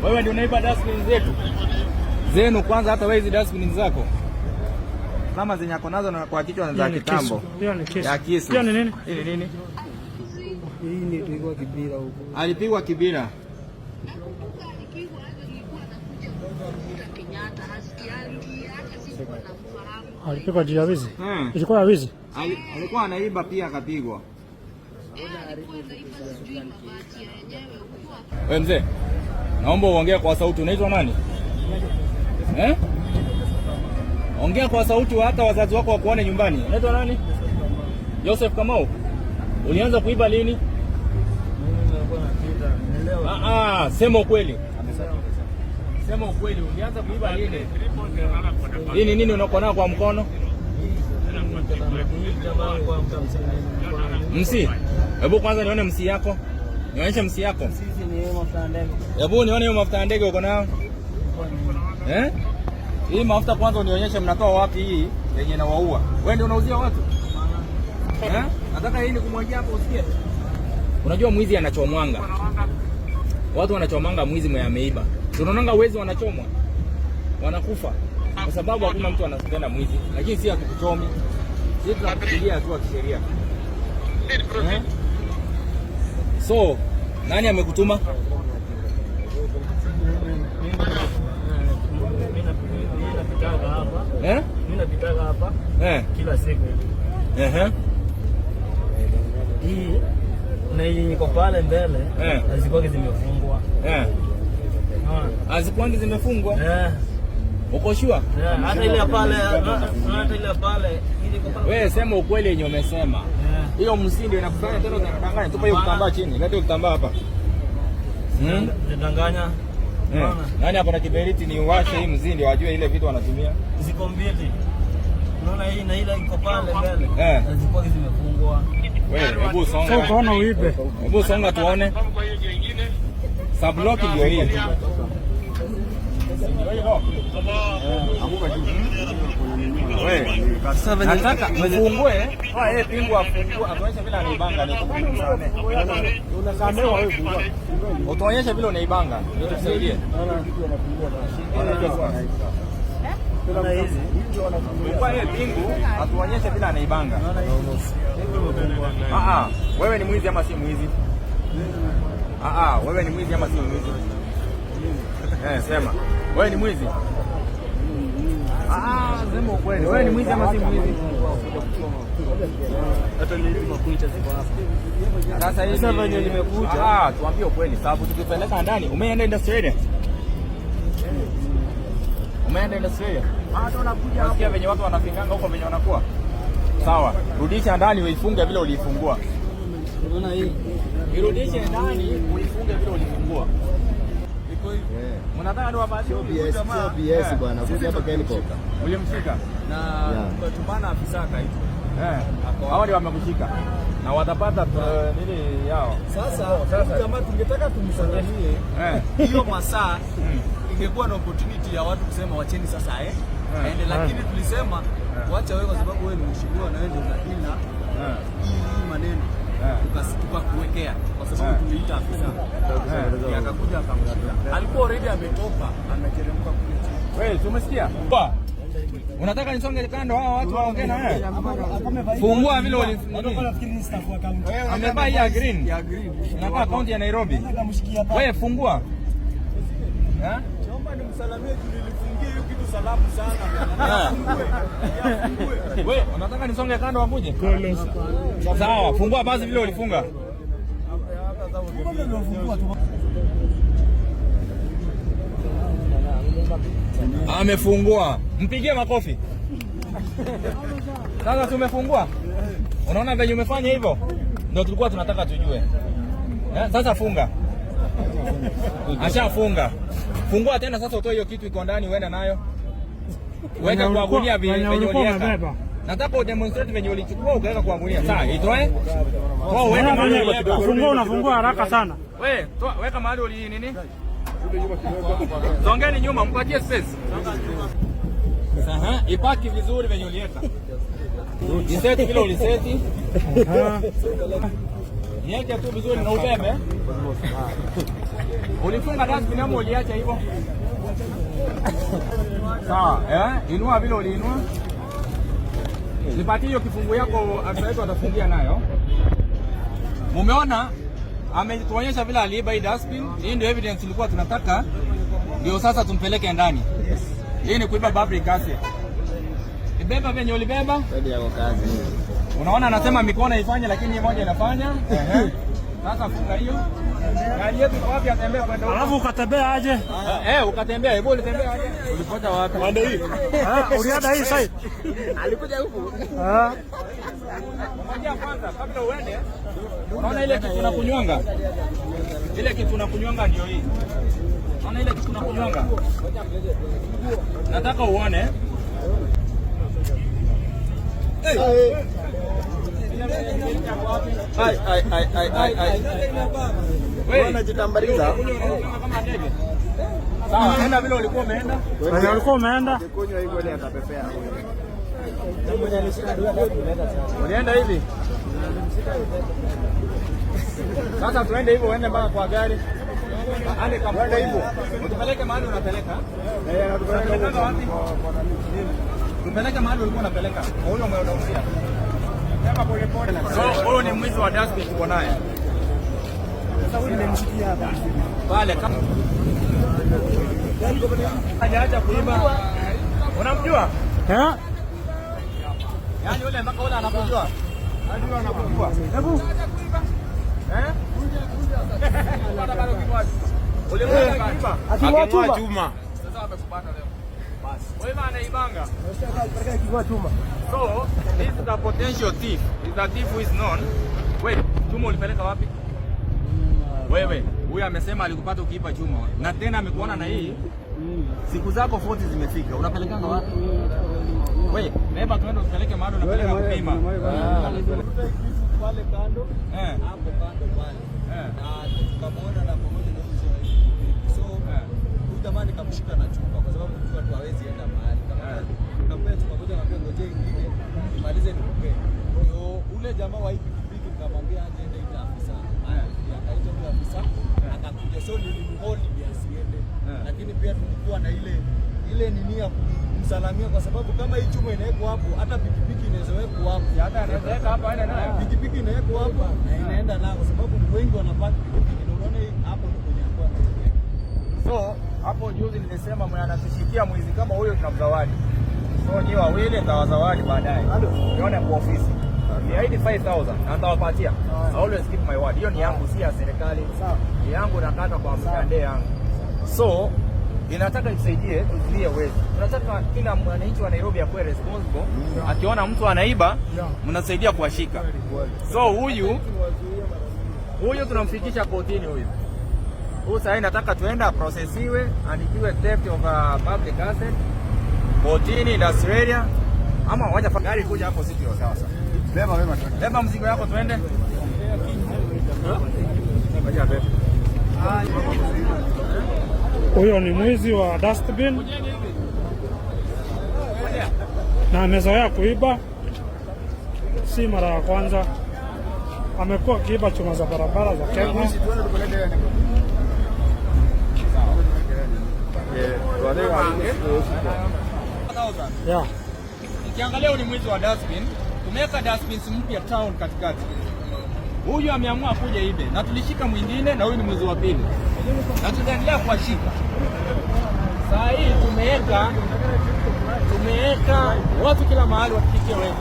Wewe ndio unaiba dustbin zetu zenu kwanza, hata wewe hizi dustbin zako alama zenye ako nazo na kwa kichwa za Hiyo ni kitambo kisu. Hiyo ni kisu. Ya kisu. Hiyo ni nini? Hii ni nini? Hii ni tulikuwa Kibira huko. Alipigwa Kibira. Nakumbuka alipigwa, hata nilikuwa nakuja kumtafuta Kenyatta, hasikiangi, hata sikuwa namfahamu. Alipigwa juu ya wizi. Hmm. Ilikuwa ya wizi. Alikuwa anaiba pia akapigwa. Eh, alikuwa anaiba sijui mabati ya yenyewe huko. Wewe mzee, naomba uongee kwa sauti. Unaitwa nani? Eh? Ongea kwa sauti hata wazazi wako wakuone nyumbani. Unaitwa nani? Joseph Kamau. Ulianza kuiba lini? Ah, ah, sema ukweli. Sema ukweli, ulianza kuiba lini? Hii ni nini unakuwa nayo kwa mkono? Msi. Hebu kwanza nione msi yako. Nionyeshe msi yako. Sisi ni mafuta ya ndege. Hebu nione hiyo mafuta ya ndege uko nayo. Eh? Hii mafuta kwanza unionyeshe mnatoa wapi hii yenye inawaua. Wewe ndio unauzia watu? Eh? Nataka hii nikumwagia hapo usikie. Unajua mwizi anachomwanga. Watu wanachomanga mwizi mwenye ameiba. Tunaonanga wezi wanachomwa. Wanakufa. Kwa sababu hakuna mtu anapenda mwizi. Lakini si hatukuchomi. Sisi tunakupigia hatua kisheria. Eh? So, nani amekutuma? Mimi napitaga hapa. Eh? Mimi napitaga hapa Eh. kila siku. Ehe. Hii na hii iko pale mbele hazikuwa zimefungwa. Unaona? Hazikuangi zimefungwa. Eh. Uko sure? Eh, hata ile ya pale, hata ile ya pale, ile iko pale. Wewe sema ukweli yenye umesema. Hiyo msindi inakufanya tena unadanganya. Tupa hiyo kitambaa chini. Leta hiyo kitambaa hapa. Hmm? Zidanganya. Eh. Nani hapo na kiberiti ni uwashe hii mzindi wajue ile vitu wanatumia. Ziko mbili. Unaona hii na ile iko pale mbele. Hazikuwa zimefungwa. Wewe hebu Sasa songa. ukaona uibe. Hebu songa tuone. Sublock ndio hii. Wewe, nataka mfungue. Ah, yeye pingu afungue, atuonyeshe vile anaibanga ndio tukusamehe. Unasamehewa wewe fungua. Utuonyeshe vile unaibanga ndio tukusaidie. Unaona hizi? Fungua yeye pingu, atuonyeshe vile anaibanga. Ah ah, wewe ni mwizi ama si mwizi? Ah ah, wewe ni mwizi ama si mwizi? Eh, sema. Wewe ni mwizi? Ah, sema ukweli. Wewe ni mwizi ama si mwizi? Hata ni hizi makucha ziko hapa. Sasa hivi Sasa venye nimekuja. Ah, tuambie ukweli sababu tukipeleka ndani, umeenda industrial area? Umeenda industrial area? Hata unakuja Unasikia venye watu wanapinganga huko venye wanakuwa? Sawa, rudisha ndani uifunge vile uliifungua. Unaona hii? Irudishe ndani uifunge vile ulifungua. Mnataka niwapatie huyu BS, jamaa? sio BS bwana, kuja hapa helicopter. Ulimshika? Na tukatumana afisa akaitwa. Eh. Hao ndio wamekushika. Na watapata nini yao. Sasa huyu jamaa tungetaka tumsalimie hiyo masaa, ingekuwa na opportunity ya watu kusema wacheni sasa aende, lakini tulisema wacha wewe, kwa sababu wewe ni mheshimiwa na wewe ndio unadeal na hii maneno, tukakuwekea kwa sababu tuliita afisa. Ndiye akakuja akamshika. Alikuwa already ametoka ameteremka kule chini. Wewe si umesikia? Unataka nisonge kando hao watu waongee na wewe? Fungua vile uli amevaa hii ya green. Ya green. Inakaa kaunti ya Nairobi. Wewe fungua. Eh? Naomba nimsalamie juu nilifungia hiyo kitu salamu sana. Afungue. Afungue. Wewe unataka nisonge kando wakuje? Sawa, fungua basi vile ulifunga. Amefungua. Mpigie makofi. Sasa si umefungua? Unaona venye umefanya hivyo? Ndio tulikuwa tunataka tujue. Eh, sasa funga. Ashafunga. Fungua tena sasa, utoe hiyo kitu iko ndani uende nayo. Weka kwa gunia Wenye venye ulikuwa uliweka. umebeba. Nataka udemonstrate venye ulichukua ukaweka kwa gunia. Sawa, itoe. Toa uweke mahali uliweka. Fungua, unafungua haraka sana. We, toa weka mahali uli nini? Songeni nyuma, mpatie space. Aha, ipaki vizuri venye uliweka. Iseti vile uliseti. Niweke tu vizuri na ubebe. Ulifunga dustbin ama uliacha hivyo? Sawa, eh? Inua vile uliinua. Nipatie hiyo kifungu yako, afisa wetu atafungia nayo. Mumeona ametuonyesha vile aliiba hii dustbin. Hii ndio evidence tulikuwa tunataka, ndio sasa tumpeleke ndani. Hii ni kuiba public asset. Ibeba venye ulibeba. Kweli yako kazi. Unaona anasema mikono ifanye, lakini hii moja inafanya. Ehe. Sasa funga hiyo. Gari yetu iko wapi? Atembea kwenda huko. Alafu ukatembea aje? Eh, ukatembea. Hebu ulitembea aje? Ulipata wapi? Ah, ulienda hii side. Alikuja huku. Ah, Ngoja kwanza kabla uende. Unaona ile kitu unakunywanga? Ile kitu unakunywanga ndio hii. Unaona ile kitu unakunywanga? Nataka uone. Ai ai ai ai ai ai. Wewe Unajitambariza. kama ndege. Sawa, enda vile ulikuwa umeenda. wenye ulikuwa umeenda. Kunywa hivyo ile atapepea. Ulienda hivi? Sasa tuende hivyo, uende mpaka kwa gari. Ande kama uende hivyo. Utupeleke mahali unapeleka. Eh, Unapeleka wapi? Tupeleke mahali ulikuwa unapeleka. Kwa huyo umeondokia. So huyu ni mwizi wa dustbin tuko naye. Pale kama hajaacha kuiba. Unamjua? Eh? Yaani yule mpaka ule anakujua. Hadi yule anakujua. Hebu Eh? Ulimwona akiiba? aking'oa chuma. Sasa amekupata leo. Basi. Wewe anaibanga. So, this is a potential thief. Is a thief who is known. Wait, chuma ulipeleka wapi? Wewe, huyu amesema alikupata ukiiba chuma. Na tena amekuona na hii. Siku zako 40 zimefika. Unapelekanga wapi? Wewe, beba tuende upeleke mahali unapeleka kupima. Pale kando Eh. hapo kando pale Eh. na tukamwona na pamoja na huyu mzee wa hii pikipiki. So Eh. huyu jamaa nikamshika na chupa kwa sababu mtu watu hawezi enda mahali kama Eh. nikampea chupa moja, nikamwambia ngoje ingine nimalize nikupe. Ndio ule jamaa wa hii pikipiki nikamwambia aje ende ita afisa. Eh. Ndio akaita huyo afisa akakuja, so nilimhold ndio asiende, Eh. lakini pia tulikuwa na ile ile nini ya kumsalamia kwa sababu kama hii chuma inawekwa hapo, hata pikipiki inaweza wekwa hapo. Hata anaweza weka hapa aende nayo. Pikipiki inawekwa hapa na inaenda nao, kwa sababu wengi wanapaki pikipiki na unaona hii hapo ndio kwenye alikuwa anaingia. So hapo juzi nilisema mwenye anatushikia mwizi kama huyo tunamzawadi. So nyi wawili nitawazawadi baadaye. Nione kwa ofisi. Niahidi 5000 na nitawapatia. I always keep my word. Hiyo ni yangu, si ya serikali. Ni yangu, nakata kwa mkande yangu. So inataka itusaidie tuzuie wezi. Tunataka kila mwananchi wa Nairobi akuwe responsible. Akiona mtu anaiba, mnasaidia kuwashika. So huyu tunamfikisha kotini huyu. Huyu sasa nataka tuenda processiwe, andikiwe theft of a public asset kotini industrial area, ama wacha gari kuja hapo City Hall. Sawa sawa. Beba beba. Beba mzigo yako tuende. Wacha beba. Huyo ni mwizi wa dustbin na amezoea kuiba, si mara ya kwanza. Amekuwa akiiba chuma za barabara za Kenya. Tuende tupeleke yeye. Eh, wale wa Yeah. Ukiangalia huyu ni mwizi wa dustbin. Tumeweka dustbins mpya town katikati. Huyu ameamua kuja ibe, na tulishika mwingine, na huyu ni mwizi wa pili, na tutaendelea kuwashika. Saa hii tumeweka watu kila mahali wafikie wewe.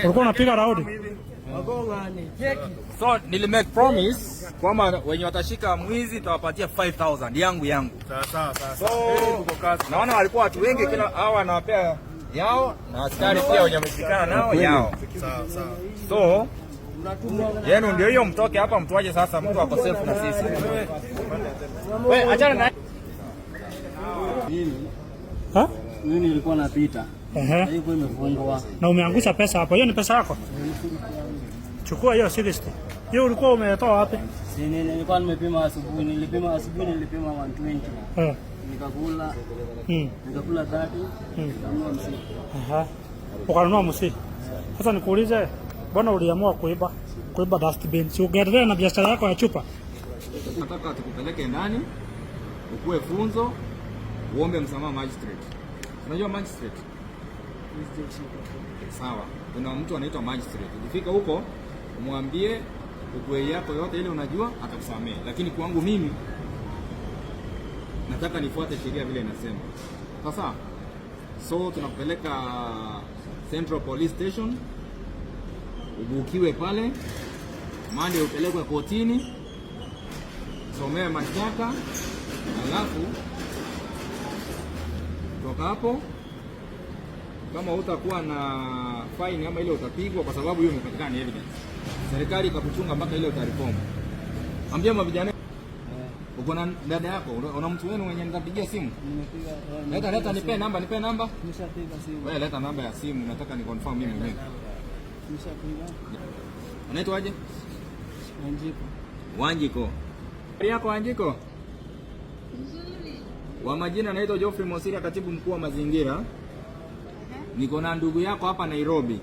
Ulikuwa unapiga raundi? So nilimake promise kwamba wenye watashika mwizi nitawapatia 5000 yangu. Sawa sawa. So naona walikuwa watu wengi, kila hawa wanawapea yao na askari pia wenye wameshikana nao yao. Sawa sawa. So yenu ndio hiyo, mtoke hapa mtuaje sasa, mtu ako safe na sisi. Wewe achana na Ha? Mimi nilikuwa napita. Ehe. Haikuwa imefungwa. Na umeangusha pesa hapo. Hiyo ni pesa yako? Chukua hiyo 60. Hiyo ulikuwa umetoa wapi? Si nilikuwa nimepima asubuhi, nilipima asubuhi, nilipima 120. Eh. Nikakula, nikakula 30, nikanunua msiki. Aha. Ukanunua msiki. Sasa nikuulize, Mbona uliamua kuiba dustbin? Si ungeendelea na biashara yako ya chupa? Nataka tukupeleke ndani, ukuwe funzo, uombe msamaha magistrate. Unajua magistrate? Sawa. Kuna mtu anaitwa magistrate. Ukifika huko umwambie ukweli yako yote ile unajua, atakusamehe. Lakini kwangu mimi nataka nifuate sheria vile inasema. Sasa so tunakupeleka Central Police Station, ubukiwe pale, Monday upelekwe kotini, somewe mashtaka, alafu toka hapo kama utakuwa na fine ama ile utapigwa, kwa sababu hiyo imepatikana ni evidence. Serikali ikakuchunga mpaka ile utareform. Ambia mavijana, uko na dada yako, una mtu wenu mwenye nitapigia simu? Nimepiga. Leta, leta, nipe namba, nipe namba. Nimeshapiga simu. Wewe leta namba ya simu, nataka ni confirm mimi mwenyewe. Nimeshapiga. Unaitwaje? Wanjiku. Wanjiko. Habari yako Wanjiko? Nzuri. Wa majina naitwa Geoffrey Mosiria, katibu mkuu wa mazingira. Niko na ndugu yako hapa Nairobi.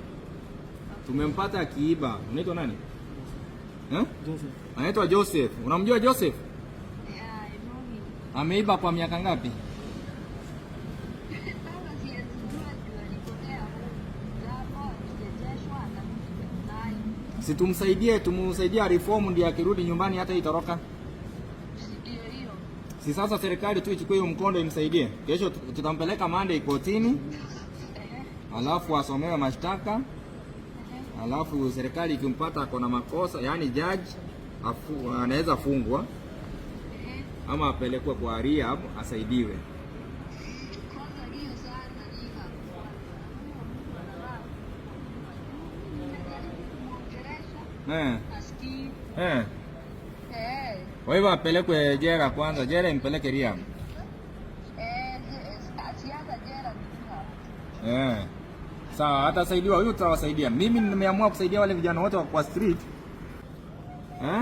Tumempata akiiba. Unaitwa nani? Eh? Joseph. Anaitwa Joseph. Unamjua Joseph? Yeah, I know him. Ameiba kwa miaka ngapi? Sasa siwezi jua juu alipotea home. Hapo akirejeshwa atarudi naye. Si tumsaidie, tumsaidie reform ndiye akirudi nyumbani hata itoroka. Ndio hiyo. Si sasa serikali tu ichukue hiyo mkondo imsaidie. Kesho tutampeleka Monday kotini, alafu asomewe mashtaka, alafu serikali ikimpata ako na makosa, yani judge anaweza fungwa ama apelekwe kwa rehab asaidiwe. Kwanza hiyo sana rehab kwanza. Huyo mtu anafaa. Nimejaribu kumwongelesha hasikii. Eh. Kwa hivyo apelekwe jela kwanza, jela impeleke rehab. Eh, siasa jela ni rehab. Sawa, atasaidiwa huyu, tutawasaidia. Mimi nimeamua kusaidia wale vijana wote wa kwa street. Eh?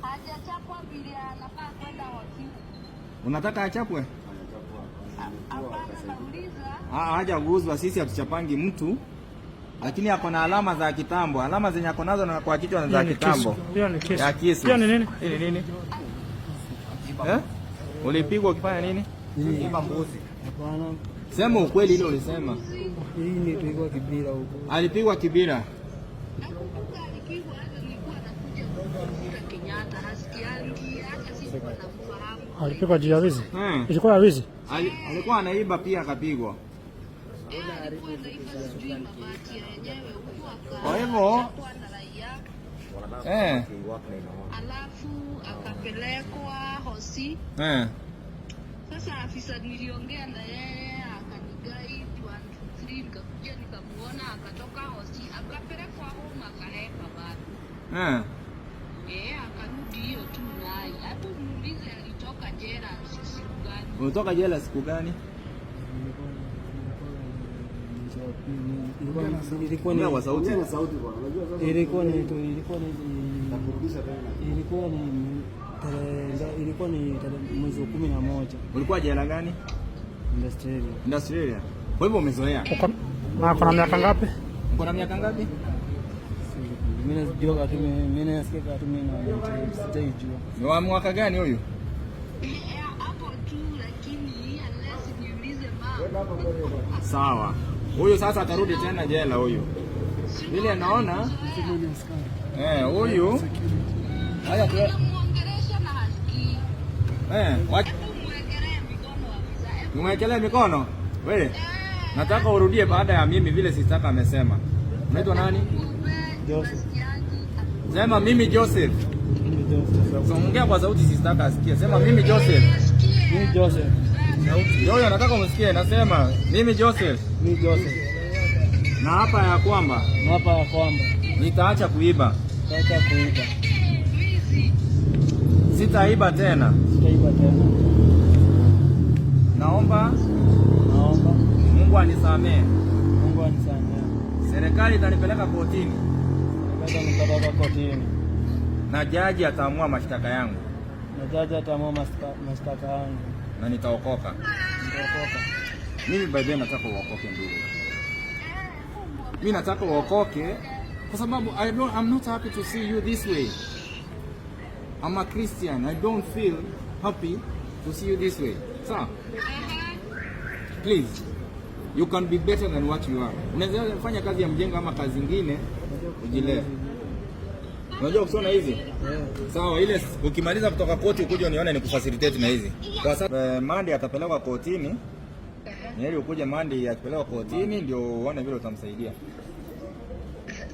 Hajachapwa vile anafaa kwenda hosi. Unataka achapwe? Hapana, nauliza. Ah, hajaguzwa. Sisi hatuchapangi mtu, lakini ako na alama za kitambo. Alama zenye ako nazo na kwa kichwa za Hiyo ni kisu. kitambo. Hiyo ni kisu. Ya kisu. Hiyo ni nini? Hii ni nini? Eh? Ulipigwa ukifanya nini? Hapana. Sema ukweli ile ulisema. Hii ni tulikuwa Kibira huko. Alipigwa Kibira. Nakumbuka alipigwa, hata nilikuwa nakuja kumtafuta Kenyatta, hasikiangi, hata sikuwa namfahamu. Alipigwa juu ya wizi. Ilikuwa ya wizi. Alikuwa anaiba pia akapigwa. Eh, alikuwa anaiba sijui mabati ya yenyewe huko Kwa hivyo- akachapwa na raia, alafu akapelekwa hosi. Sasa afisa niliongea na yeye akaniguide 1 2 3, nikakuja nikamuona, akatoka hosi akapelekwa home akahepa bado. Eh, akarudi hiyo tu naye. Hebu muulize alitoka jela siku gani? Ulitoka jela siku gani? Ilikuwa ni Ongea kwa sauti. ilikuwa ni tarehe ilikuwa ni tarehe mwezi wa 11. Ulikuwa jela gani? Industrial. Industrial area. Kwa hivyo umezoea. Na kuna miaka ngapi? Uko na miaka ngapi? Mimi najua tu, mimi nasikia tu, mimi na sijaijua. Ni wa mwaka gani huyu? Hapo tu, lakini unless niulize mama. Sawa. Huyu sasa atarudi tena jela huyu. Vile naona huyu haya tu Namuongelesha na hasikii. Wacha Hebu muwekelee mikono afisa. Hebu nimwekelee mikono. Wewe nataka urudie baada ya mimi vile sistaka amesema. Unaitwa nani? Joseph. Sema mimi Joseph. Mimi Joseph. So, ongea kwa sauti sistaka asikie. Sema mimi Joseph. Mimi Joseph. Ndio huyo nataka umsikie. Nasema mimi Joseph. Mimi Joseph. Na hapa ya kwamba Na hapa ya kwamba nitaacha kuiba. sitaacha kuiba. Sitaiba tena. Sitaiba tena. Naomba Naomba Mungu anisamee. Mungu anisamehe. Serikali itanipeleka kotini Serikali itanipeleka kotini na jaji ataamua mashtaka yangu na jaji ataamua mashtaka yangu. Na nitaokoka. Nitaokoka. Mimi by the way nataka uokoke ndugu. Mimi nataka uokoke. Kwa sababu I'm not happy to see you this way. I'm a Christian. I don't feel happy to see you this way. Sawa? Please. You can be better than what you are. Unaweza fanya kazi ya mjengo ama kazi nyingine ujilee. Unajua kushona hizi? Sawa, ile ukimaliza kutoka koti ukuje unione nikufacilitate na hizi. Kwa sasa Monday atapelekwa kotini. Ni heri ukuje Monday akipelekwa kotini ndio uone vile utamsaidia.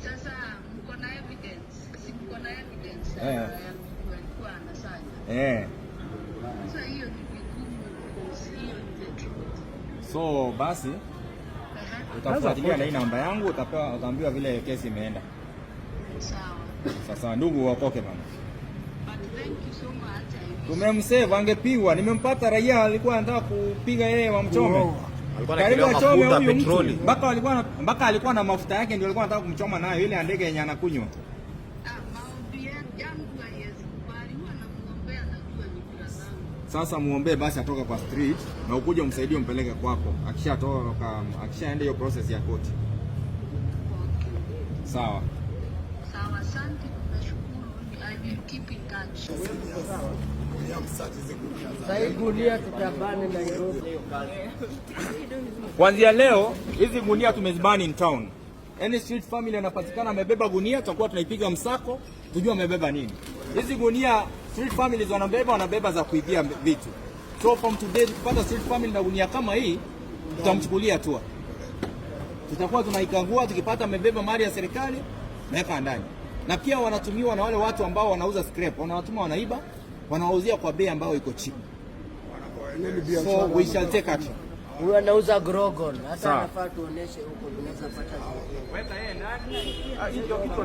Sasa mko na evidence? Si mko na evidence Eh. ya mtu alikuwa anasanya? Eh. Sasa hiyo ni vigumu, because hiyo ni the truth. So basi utafuatilia na hii namba yangu, utapewa, utaambiwa vile kesi imeenda. Sawa. Sasa ndugu, wakoke bana. But thank you so much. I wish Tumemsave, angepigwa. Nimempata raia alikuwa anataka kupiga yeye wamchome. Alikuwa Karibu anaekelewa achome mafuta huyu mtu. petroli. Mpaka alikuwa na mafuta yake ndio alikuwa anataka kumchoma nayo ile ndege yenye anakunywa. Ah, maombi yangu haiwezi kubali. Huwa namuombea, najua ni brother zangu. Sasa muombee basi atoka kwa street na ukuje umsaidie umpeleke kwako. Akishatoka, akishaenda hiyo process ya koti. Okay. Sawa. Sawa, asante, nashukuru. I will keep in touch. Sasa gunia tutabani Nairobi. Kuanzia leo hizi gunia tumezibani in town. Any street family anapatikana amebeba gunia, tutakuwa tunaipiga msako tujue amebeba nini. Hizi gunia street families wanabeba za kuibia vitu. So from today tukipata street family na gunia kama hii, tutamchukulia hatua. Tutakuwa tunaikagua, tukipata amebeba mali ya serikali naweka ndani. Na pia wanatumiwa na wale watu ambao wanauza scrap, wanawatuma wanaiba, wanawauzia kwa bei ambayo iko cheap. So we shall take action. Huyu anauza grogon. Hata Sawa. anafaa tuoneshe huko tunaweza pata. Weka yeye ndani. Hiyo kitu.